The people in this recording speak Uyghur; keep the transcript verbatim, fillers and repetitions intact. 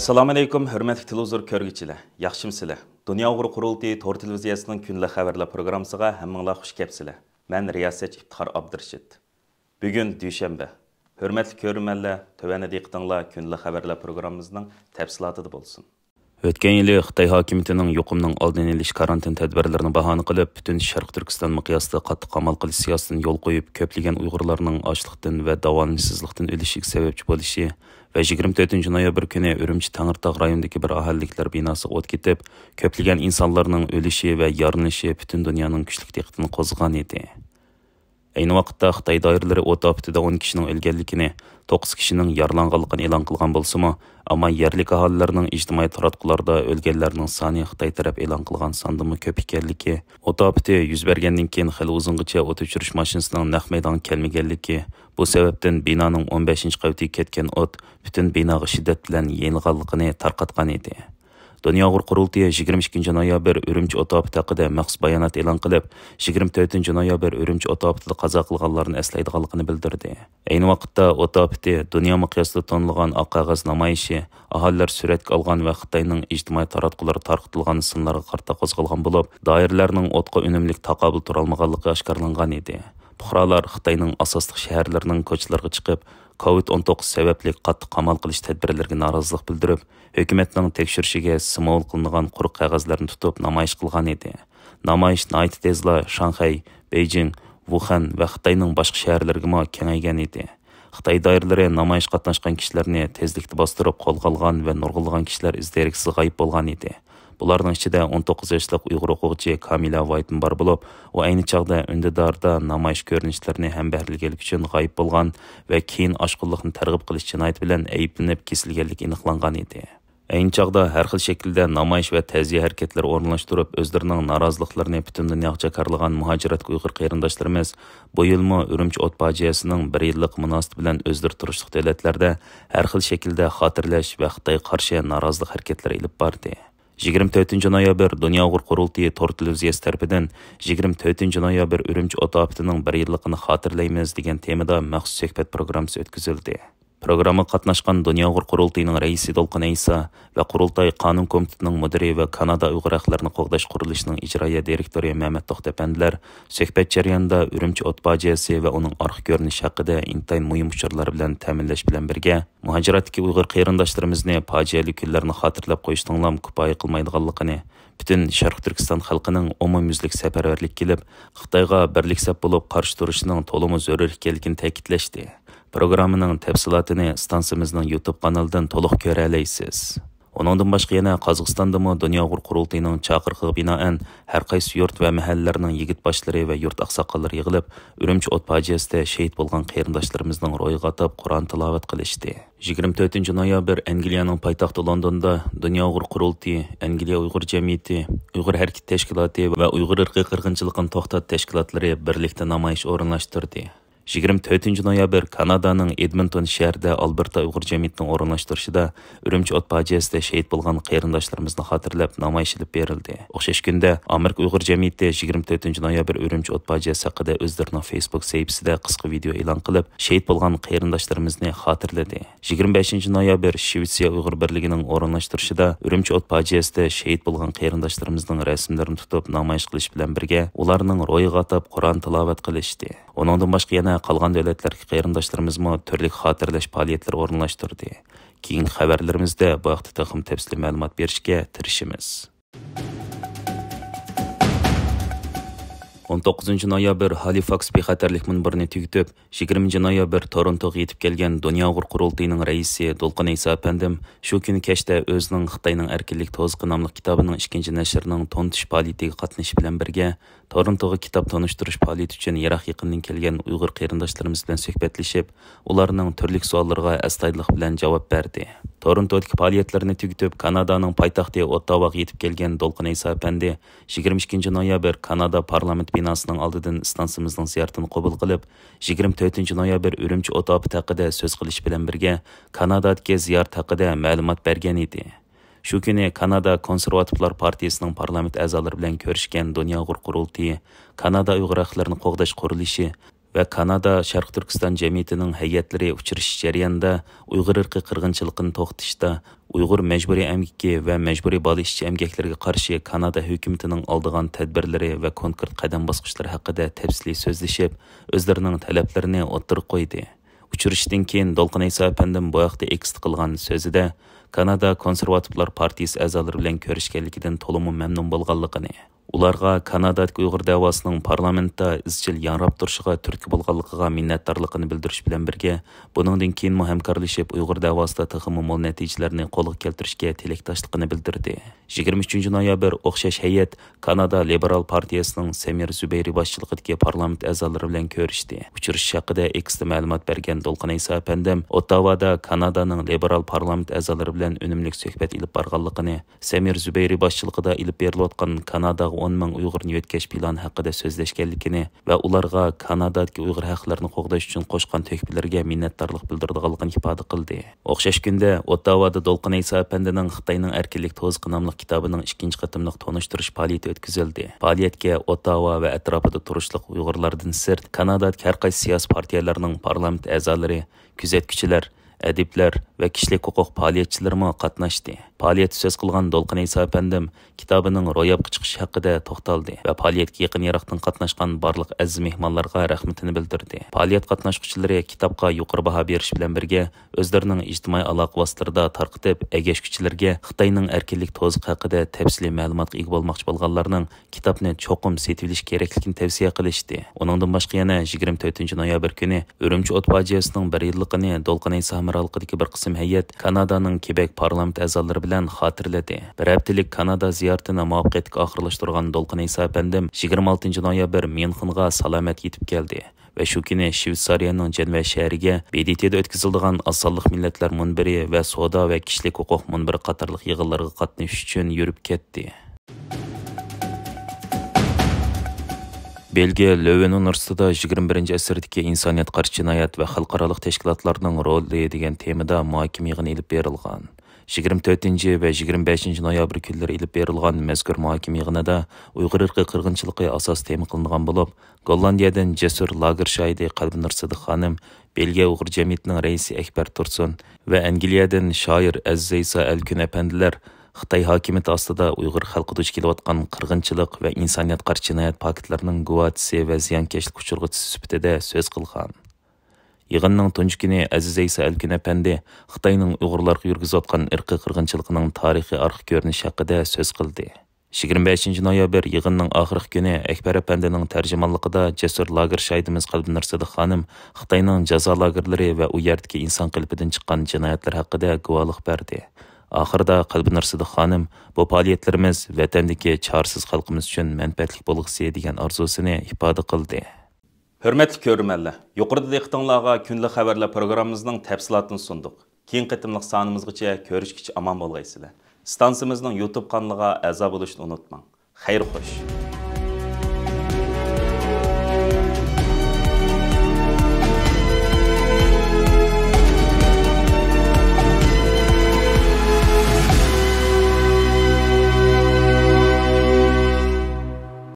ئەسسالامۇئەلەيكۇم، ھۆرمەتلىك تېلېۋىزور كۆرگۈچىلەر، ياخشىمۇسىلەر؟ دۇنيا ئۇيغۇر قۇرۇلتىيى تور تېلېۋىزىيەسىنىڭ كۈندىلىك خەۋەرلەر پروگراممىسىغا ھەممىڭلار خۇش كەپسىلەر. مەن رىياسەتچى ئىپتىخار ئابدۇرېشىت. بۈگۈن دۈشەنبە. ھۆرمەتلىك كۆرۈرمەنلەر، تۆۋەندە دىققىتىڭلار كۈندىلىك خەۋەرلەر پروگراممىمىزنىڭ تەپسىلاتىدا بولسۇن. ئۆتكەن يىلى خىتاي ھاكىمىيىتىنىڭ يۇقۇمنىڭ ئالدىنى ئېلىش كارانتىن تەدبىرلىرىنى باھانە قىلىپ، پۈتۈن شەرقىي تۈركىستان مىقياسىدا قاتتىق قامال قىلىش سىياسىتىنى يولغا قويۇپ، كۆپلىگەن ئۇيغۇرلارنىڭ ئاچلىقتىن ۋە داۋالىنىشسىزلىقتىن ئۆلۈشىگە سەۋەبچى بولۇشى ۋە يىگىرمە تۆتىنچى نويابىر كۈنى ئۈرۈمچى تەڭرىتاغ رايونىدىكى بىر ئاھالىلىكلەر بىناسىغا ئوت كېتىپ، كۆپلىگەن ئىنسانلارنىڭ ئۆلۈشى ۋە يارىلىنىشى پۈتۈن دۇنيانىڭ كۈچلۈك دىققىتىنى قوزغىغان ئىدى. ئەينى ۋاقىتتا خىتاي دائىرىلىرى ئوت ئاپىتىدە ئون كىشىنىڭ ئۆلگەنلىكىنى، توققۇز كىشىنىڭ يارىلانغانلىقىنى ئېلان قىلغان بولسىمۇ، ئەمما يەرلىك ئاھالىلەرنىڭ ئىجتىمائىي تاراتقۇلاردا ئۆلگەنلەرنىڭ سانى خىتاي تەرەپ ئېلان قىلغان ساندىنمۇ كۆپ ئىكەنلىكى، ئوت ئاپىتى يۈز بەرگەندىن كېيىن خېلى ئۇزۇنغىچە ئوت ئۆچۈرۈش ماشىنىسىنىڭ نەق مەيدانغا كەلمىگەنلىكى، بۇ سەۋەبتىن بىنانىڭ ئون بەشىنچى قەۋىتىگە كەتكەن ئوت پۈتۈن بىناغا شىددەت بىلەن يېيىلغانلىقىنى تارقاتقان ئىدى. دۇنيا ئۇيغۇر قۇرۇلتىيى يىگىرمە ئىككىنچى نويابىر ئۈرۈمچى ئوت ئاپىتى ھەققىدە مەخسۇس بايانات ئېلان قىلىپ، يىگىرمە تۆتىنچى نويابىر ئۈرۈمچى ئوت ئاپىتىدە قازا قىلغانلارنى ئەسلەيدىغانلىقىنى بىلدۈردى. ئەينى ۋاقىتتا ئوت ئاپىتى دۇنيا مىقياسىدا تونۇلغان ئاق قەغەز نامايىشى، ئاھالىلەر سۈرەتكە ئالغان ۋە خىتاينىڭ ئىجتىمائىي تاراتقۇلىرىدا تارقىتىلغان سىنلارغا قارىتا قوزغالغان بولۇپ، دائىرىلەرنىڭ ئوتقا ئۈنۈملۈك تاقابىل تۇرالمىغانلىقى ئاشكارىلانغان ئىدى. پۇقرالار خىتاينىڭ ئاساسلىق شەھەرلىرىنىڭ كوچىلىرىغا چىقىپ، كوۋىد ئون توققۇز سەۋەبلىك قاتتىق قامال قىلىش تەدبىرلىرىگە نارازىلىق بىلدۈرۈپ، ھۆكۈمەتنىڭ تەكشۈرۈشىگە سىمۋول قىلىنغان قۇرۇق قەغەزلەرنى تۇتۇپ نامايىش قىلغان ئىدى. نامايىش ناھايىتى تېزلا شاڭخەي، بېيجىڭ، ۋۇخەن ۋە خىتاينىڭ باشقا شەھەرلىرىگىمۇ كېڭەيگەن ئىدى. خىتاي دائىرىلىرى نامايىشقا قاتناشقان كىشىلەرنى تېزلىكتە باستۇرۇپ قولغا ئالغان ۋە نۇرغۇنلىغان كىشىلەر ئىز دېرەكسىز غايىب بولغان ئىدى. بۇلارنىڭ ئىچىدە ئون توققۇز ياشلىق ئۇيغۇر ئوقۇغۇچى كامىلە ۋايتمۇ بار بولۇپ، ئۇ ئەينى چاغدا ئۈندىداردا نامايىش كۆرۈنۈشلىرىنى ھەمبەھىرلىگەنلىكى ئۈچۈن غايىب بولغان ۋە كېيىن ئاشقۇنلۇقنى تەرغىب قىلىش جىنايىتى بىلەن ئەيىبلىنىپ كېسىلگەنلىكى ئېنىقلانغان ئىدى. ئەينى چاغدا ھەر خىل شەكىلدە نامايىش ۋە تەزىيە ھەرىكەتلىرى ئورۇنلاشتۇرۇپ، ئۆزلىرىنىڭ نارازىلىقلىرىنى پۈتۈن دۇنياغا جاكارلىغان مۇھاجىرەتتىكى ئۇيغۇر قېرىنداشلىرىمىز بۇ يىلمۇ ئۈرۈمچى ئوت پاجىئەسىنىڭ بىر يىللىقى مۇناسىۋىتى بىلەن ئۆزلىرى تۇرۇشلۇق دۆلەتلەردە ھەر خىل شەكىلدە خاتىرىلەش ۋە خىتايغا قارشى نارازىلىق ھەرىكەتلىرى ئېلىپ باردى. يىگىرمە تۆتىنچى نويابىر دۇنيا ئۇيغۇر قۇرۇلتىيى تور تېلېۋىزىيەسى تەرىپىدىن يىگىرمە تۆتىنچى نويابىر ئۈرۈمچى ئوت ئاپىتىنىڭ بىر يىللىقىنى خاتىرىلەيمىز دېگەن تېمىدا مەخسۇس سۆھبەت پروگراممىسى ئۆتكۈزۈلدى. پروگراممىغا قاتناشقان دۇنيا ئۇيغۇر قۇرۇلتىيىنىڭ رەئىسى دولقۇن ئەيسا ۋە قۇرۇلتاي قانۇن كومىتېتىنىڭ مۇدىرى ۋە كانادا ئۇيغۇر ھەقلىرىنى قوغداش قۇرۇلۇشىنىڭ ئىجرائىيە دىرېكتورى مەمەت توختى ئەپەندىلەر سۆھبەت جەريانىدا ئۈرۈمچى ئوت پاجىئەسى ۋە ئۇنىڭ ئارقا كۆرۈنۈشى ھەققىدە ئىنتايىن مۇھىم ئۇچۇرلار بىلەن تەمىنلەش بىلەن بىرگە، مۇھاجىرەتتىكى ئۇيغۇر قېرىنداشلىرىمىزنى پاجىئەلىك كۈنلەرنى خاتىرىلەپ قويۇشنىڭلام كۇپايە قىلمايدىغانلىقىنى، پۈتۈن شەرقىي تۈركىستان خەلقىنىڭ ئومۇميۈزلۈك سەپەرۋەرلىككە كېلىپ، خىتايغا بىرلىك سەپ بولۇپ قارشى تۇرۇشنىڭ تولىمۇ زۆرۈر ئىكەنلىكىنى تەكىتلەشتى. پروگراممىنىڭ تەپسىلاتىنى ئىستانسىمىزنىڭ يۇتۇب قانىلىدىن تولۇق كۆرەلەيسىز. ئۇنىڭدىن باشقا يەنە قازاقىستاندىمۇ دۇنيا ئۇيغۇر قۇرۇلتىيىنىڭ چاقىرىقىغا بىنائەن، ھەر قايسى يۇرت ۋە مەھەللىلەرنىڭ يىگىت باشلىرى ۋە يۇرت ئاقساقاللىرى يىغىلىپ، ئۈرۈمچى ئوت پاجىئەسىدە شېھىت بولغان قېرىنداشلىرىمىزنىڭ روھىغا ئاتاپ قۇرئان تىلاۋەت قىلىشتى. يىگىرمە تۆتىنچى نويابىر ئەنگلىيەنىڭ پايتەختى لوندوندا دۇنيا ئۇيغۇر قۇرۇلتىيى، ئەنگلىيە ئۇيغۇر جەمئىيىتى، ئۇيغۇر ھەرىكىتى تەشكىلاتى ۋە ئۇيغۇر ئىرقىي قىرغىنچىلىقىنى توختات تەشكىلاتلىرى بىرلىكتە نامايىش ئورۇنلاشتۇردى. يىگىرمە تۆتىنچى نويابىر كانادانىڭ ئېدمونتون شەھىرىدە ئالبېرتا ئۇيغۇر جەمئىيىتىنىڭ ئورۇنلاشتۇرۇشىدا ئۈرۈمچى ئوت پاجىئەسىدە شېھىت بولغان قېرىنداشلىرىمىزنى خاتىرىلەپ نامايىش ئېلىپ بېرىلدى. ئوخشاش كۈندە ئامېرىكا ئۇيغۇر جەمئىيىتى يىگىرمە تۆتىنچى نويابىر ئۈرۈمچى ئوت پاجىئەسى ھەققىدە ئۆزلىرىنىڭ فېيسبۇك سەھىپىسىدە قىسقا ۋىدېئو ئېلان قىلىپ، شېھىت بولغان قېرىنداشلىرىمىزنى خاتىرىلىدى. يىگىرمە بەشىنچى نويابىر شىۋېتسىيە ئۇيغۇر بىرلىكىنىڭ ئورۇنلاشتۇرۇشىدا ئۈرۈمچى ئوت پاجىئەسىدە شېھىت بولغان قېرىنداشلىرىمىزنىڭ رەسىملىرىنى تۇتۇپ نامايىش قىلىش بىلەن بىرگە، ئۇلارنىڭ روھىغا ئاتاپ قۇرئان تىلاۋەت قىلىشتى. ئۇنىڭدىن باشقا يەنە قالغان دۆلەتلەردىكى قېرىنداشلىرىمىزمۇ تۈرلۈك خاتىرىلەش پائالىيەتلىرى ئورۇنلاشتۇردى. كېيىنكى خەۋەرلىرىمىزدە بۇ ھەقتە تېخىمۇ تەپسىلىي مەلۇمات بېرىشكە تىرىشىمىز. ئون توققۇزىنچى نويابىر ھالىفاكس بىخەتەرلىك مۇنبىرىنى تۈگىتىپ، يىگىرمىنچى نويابىر تورونتوغا يېتىپ كەلگەن دۇنيا ئۇيغۇر قۇرۇلتىيىنىڭ رەئىسى دولقۇن ئەيسا ئەپەندىم شۇ كۈنى كەچتە ئۆزىنىڭ خىتاينىڭ ئەركىنلىك توزىقى ناملىق كىتابىنىڭ ئىككىنچى نەشرىنىڭ تونۇتۇش پائالىيىتىگە قاتنىشىش بىلەن بىرگە، تورونتوغا كىتاب تونۇشتۇرۇش پائالىيىتى ئۈچۈن يىراق يېقىندىن كەلگەن ئۇيغۇر قېرىنداشلىرىمىز بىلەن سۆھبەتلىشىپ، ئۇلارنىڭ تۈرلۈك سوئاللىرىغا ئەستايىدىللىق بىلەن جاۋاب بەردى. تورونتودىكى پائالىيەتلىرىنى تۈگىتىپ، كانادانىڭ پايتەختى ئوتتاۋاغا يېتىپ كەلگەن دولقۇن ئەيسا ئەپەندى يىگىرمە ئىككىنچى نويابىر كانادا پارلامېنت بىناسىنىڭ ئالدىدىن ئىستانسىمىزنىڭ زىيارىتىنى قوبۇل قىلىپ، يىگىرمە تۆتىنچى نويابىر ئۈرۈمچى ئوت ئاپىتى ھەققىدە سۆز قىلىش بىلەن بىرگە، كانادادىكى زىيارىتى ھەققىدە مەلۇمات بەرگەن ئىدى. شۇ كۈنى كانادا كونسېرۋاتىپلار پارتىيىسىنىڭ پارلامېنت ئەزالىرى بىلەن كۆرۈشكەن دۇنيا ئۇيغۇر قۇرۇلتىيى، كانادا ئۇيغۇر ھەقلىرىنى قوغداش قۇرۇلۇشى ۋە كانادا شەرقىي تۈركىستان جەمئىيىتىنىڭ ھەيئەتلىرى ئۇچرىشىش جەريانىدا ئۇيغۇر ئىرقىي قىرغىنچىلىقىنى توختىتىشتا ئۇيغۇر مەجبۇرىي ئەمگىكى ۋە مەجبۇرىي بالا ئىشچى ئەمگەكلىرىگە قارشى كانادا ھۆكۈمىتىنىڭ ئالىدىغان تەدبىرلىرى ۋە كونكرېت قەدەم باسقۇچلىرى ھەققىدە تەپسىلىي سۆزلىشىپ، ئۆزلىرىنىڭ تەلەپلىرىنى ئوتتۇرىغا قويدى. ئۇچرىشىشتىن كېيىن دولقۇن ئەيسا ئەپەندىم بۇ ھەقتە ئېكستا قىلغان سۆزىدە، كانادا كونسېرۋاتىپلار پارتىيىسى ئەزالىرى بىلەن كۆرۈشكەنلىكىدىن تولىمۇ مەمنۇن بولغانلىقىنى، ئۇلارغا كانادادىكى ئۇيغۇر دەۋاسىنىڭ پارلامېنتتا ئىزچىل ياڭراپ تۇرۇشىغا تۈرتكە بولغانلىقىغا مىننەتدارلىقىنى بىلدۈرۈش بىلەن بىرگە، بۇنىڭدىن كېيىنمۇ ھەمكارلىشىپ ئۇيغۇر دەۋاسىدا تېخىمۇ مول نەتىجىلەرنى قولغا كەلتۈرۈشكە تىلەكداشلىقىنى بىلدۈردى. يىگىرمە ئۈچىنچى نويابىر ئوخشاش ھەيئەت كانادا لىبېرال پارتىيىسىنىڭ سەمىر زۇبەيرى باشچىلىقىدىكى پارلامېنت ئەزالىرى بىلەن كۆرۈشتى. ئۇچرىشىش ھەققىدە ئېكستا مەلۇمات بەرگەن دولقۇن ئەيسا ئەپەندىم ئوتتاۋادا كانادانىڭ لىبېرال پارلامېنت ئەزالىرى بىلەن ئۈنۈملۈك سۆھبەت ئېلىپ بارغانلىقىنى، سەمىر زۇبەيرى باشچىلىقىدا ئېلىپ بېرىلىۋاتقان كاناداغا ئون مىڭ ئۇيغۇرنى يۆتكەش پىلانى ھەققىدە سۆزلەشكەنلىكىنى ۋە ئۇلارغا كانادادىكى ئۇيغۇر ھەقلىرىنى قوغداش ئۈچۈن قوشقان تۆھپىلىرىگە مىننەتدارلىق بىلدۈرىدىغانلىقىنى ئىپادە قىلدى. ئوخشاش كۈندە ئوتتاۋادا دولقۇن ئەيسا ئەپەندىنىڭ خىتاينىڭ ئەركىنلىك توزىقى ناملىق كىتابىنىڭ ئىككىنچى قېتىملىق تونۇشتۇرۇش پائالىيىتى ئۆتكۈزۈلدى. پائالىيەتكە ئوتتاۋا ۋە ئەتراپىدا تۇرۇشلۇق ئۇيغۇرلاردىن سىرت، كانادادىكى ھەر قايسى سىياسىي پارتىيەلەرنىڭ پارلامېنت ئەزالىرى، كۆزەتكۈچىلەر، ئەدىبلەر ۋە كىشىلىك ھوقۇق پائالىيەتچىلىرىمۇ قاتناشتى. پائالىيەتتە سۆز قىلغان دولقۇن ئەيسا ئەپەندىم كىتابىنىڭ روياپقا چىقىشى ھەققىدە توختالدى ۋە پائالىيەتكە يېقىن-يىراقتىن قاتناشقان بارلىق ئەزىز مېھمانلارغا رەھمىتىنى بىلدۈردى. پائالىيەت قاتناشقۇچىلىرى كىتابقا يۇقىرى باھا بېرىش بىلەن بىرگە، ئۆزلىرىنىڭ ئىجتىمائىي ئالاقە ۋاسىتىلىرىدا تارقىتىپ، ئەگەشكۈچىلەرگە خىتاينىڭ ئەركىنلىك توزىقى ھەققىدە تەپسىلىي مەلۇماتقا ئىگە بولماقچى بولغانلارنىڭ كىتابنى چوقۇم سېتىۋېلىش كېرەكلىكىنى تەۋسىيە قىلىشتى. ئۇنىڭدىن باشقا يەنە يىگىرمە تۆتىنچى نويابىر كۈنى ئۈرۈمچى ئوت پاجىئەسىنىڭ بىر يىللىقىنى دولقۇن ئەيسا ھەمراھلىقىدىكى بىر قىسىم ھەيئەت كانادانىڭ كېبەك پارلامېنت ئەزالىرى بىلەن خاتىرىلىدى. بىر ھەپتىلىك كانادا زىيارىتىنى مۇۋەپپەقىيەتلىك ئاخىرلاشتۇرغان دولقۇن ئەيسا ئەپەندىم يىگىرمە ئالتىنچى نويابىر ميۇنخېنغا سالامەت يېتىپ كەلدى ۋە شۇ كۈنى شۋېتسارىيەنىڭ جەنۋە شەھىرىگە ب د ت دا ئۆتكۈزۈلىدىغان ئاز سانلىق مىللەتلەر مۇنبىرى ۋە سودا ۋە كىشىلىك ھوقۇق مۇنبىرى قاتارلىق يىغىنلارغا قاتنىشىش ئۈچۈن يۈرۈپ كەتتى. بېلگىيە لۆۋېن ئۇنىۋېرسىتېتىدا يىگىرمە بىرىنچى ئەسىردىكى ئىنسانىيەتكە قارشى جىنايەت ۋە خەلقئارالىق تەشكىلاتلارنىڭ رولى دېگەن تېمىدا مۇھاكىمە يىغىنى ئېلىپ بېرىلغان. يىگىرمە تۆتىنچى ۋە يىگىرمە بەشىنچى نويابىر كۈنلىرى ئېلىپ بېرىلغان مەزكۇر مۇھاكىمە يىغىنىدا ئۇيغۇر ئىرقىي قىرغىنچىلىقى ئاساسىي تېما قىلىنغان بولۇپ، گوللاندىيەدىن جەسۇر لاگېر شاھىدى قەلبىنۇر سىدىق خانىم، بېلگىيە ئۇيغۇر جەمئىيىتىنىڭ رەئىسى ئەكبەر تۇرسۇن ۋە ئەنگلىيەدىن شائىر ئەزىز ئەيسا ئەلكۈن ئەپەندىلەر خىتاي ھاكىمىيىتى ئاستىدا ئۇيغۇر خەلقى دۇچ كېلىۋاتقان قىرغىنچىلىق ۋە ئىنسانىيەتكە قارشى جىنايەت پاكىتلىرىنىڭ گۇۋاھچىسى ۋە زىيانكەشلىك ئۇچۇرغۇچىسى سۈپىتىدە سۆز قىلغان. يىغىننىڭ تۇنجى كۈنى ئەزىز ئەيسا ئەلكۈن ئەپەندى خىتاينىڭ ئۇيغۇرلارغا يۈرگۈزۈۋاتقان ئىرقىي قىرغىنچىلىقىنىڭ تارىخىي ئارقا كۆرۈنۈشى ھەققىدە سۆز قىلدى. يىگىرمە بەشىنچى نويابىر يىغىننىڭ ئاخىرقى كۈنى ئەكبەر ئەپەندىنىڭ تەرجىمانلىقىدا جەسۇر لاگېر شاھىدىمىز قەلبىنۇر سىدىق خانىم خىتاينىڭ جازا لاگېرلىرى ۋە ئۇ يەردىكى ئىنسان قېلىپىدىن چىققان جىنايەتلەر ھەققىدە گۇۋاھلىق بەردى. ئاخىرىدا قەلبىنۇر سىدىق خانىم بۇ پائالىيەتلىرىمىز ۋەتەندىكى چارىسىز خەلقىمىز ئۈچۈن مەنپەئەتلىك بولغۇسى دېگەن ئارزۇسىنى ئىپادە قىلدى. ھۆرمەتلىك كۆرۈرمەنلەر، يۇقىرىدا دىققىتىڭلارغا كۈندىلىك خەۋەرلەر پروگراممىمىزنىڭ تەپسىلاتىنى سۇندۇق. كېيىنكى قېتىملىق سانىمىزغىچە كۆرۈشكىچە ئامان بولغايسىلەر. ئىستانسىمىزنىڭ يۇتۇب قانىلىغا ئەزا بولۇشنى ئۇنتۇماڭ. خەير خوش.